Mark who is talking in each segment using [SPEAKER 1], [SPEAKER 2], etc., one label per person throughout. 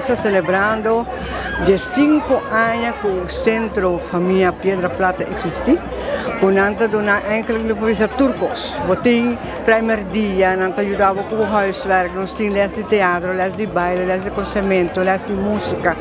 [SPEAKER 1] Nos ta celebrando 15 aña cu Centro Famia Piedra Plata existi. Cu nan ta duna eigenlijk lo por tur cos. Bo tin traimerdia, nan ta yuda cu huiswerk, nos tin les di teatro, les di baile, les di cosemento, les di musica.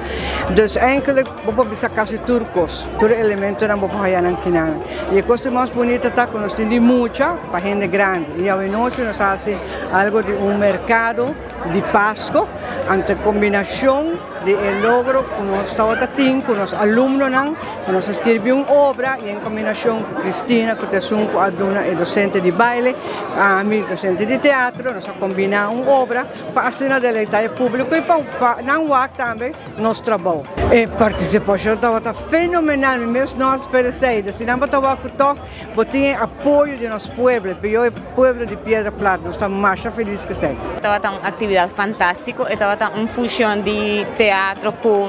[SPEAKER 1] Dus eigenlijk bo por bisa casi tur cos, tur elementonan bo por haya nan akinan. Y e cos mas bunita ta cu nos tin di mucha pa hende grandi. Y anochi nos a haci algo di un mercado di Pasco, anto combinacion di e logro cu nos tabata tin cu nos alumnonan, cu nos a skirbi un obra y en combinacion cu Cristina, cu ta esun cu a duna e docente di baile, ami docente di teatro, nos a combina un obra pa asina deleita e publico y pa nan wak tambe nos trabou. E participacion tabata fenomenal, mi mes no a spera esey, dus si nan bo ta wak cu toch bo tin apoyo di nos pueblo, pero e pueblo di Piedra Plat, nos ta mas feliz cu esey.
[SPEAKER 2] Tabata un actividad fantastico, tabata un fusion di teatro cu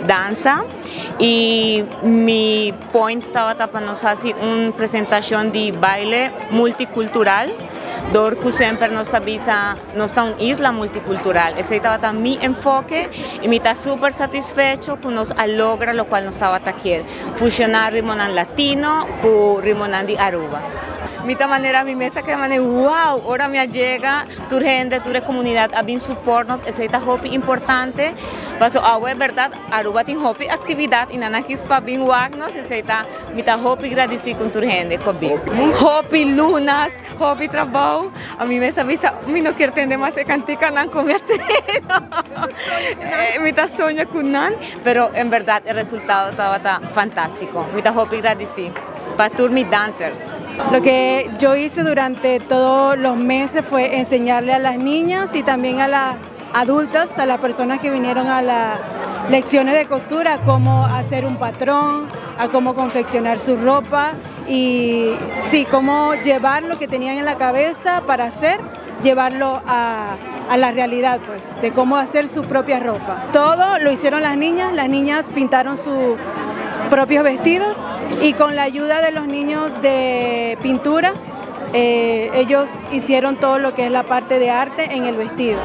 [SPEAKER 2] dansa y mi point tabata pa nos haci un presentacion di baile multicultural, dor cu semper nos ta bisa nos ta un isla multicultural. Esey tabata mi enfoke y mi ta super satisfecho cu nos a logra locual nos tabata kier. Fusiona ritmonan latino cu ritmonan di Aruba. Mi ta manera mi mes a keda manera wow, ora mi a yega, tur hende, tur e comunidad a bin support nos, esey ta hopi importante. Paso awe berdad Aruba tin hopi actividad y nan a kies pa bin wak nos, esey ta mi ta hopi gradeci cu tur hende cu a bin. Hopi lunas, hopi trabou, ami mes a bisa mi no kier tende mas e canticanan cu mi a traina. Mi ta soña cu nan, pero en berdad e resultado tabata fantastico. Mi ta hopi gradeci pa tur mi dancers.
[SPEAKER 3] Lo que yo hice durante todos los meses fue enseñarle a las niñas y también a las adultas, a las personas que vinieron a las lecciones de costura, cómo hacer un patrón, a cómo confeccionar su ropa y sí, cómo llevar lo que tenían en la cabeza para hacer, llevarlo a la realidad, pues, de cómo hacer su propia ropa. Todo lo hicieron las niñas pintaron sus propios vestidos y con la ayuda de los niños de pintura, ellos hicieron todo lo que es la parte de arte en el vestido.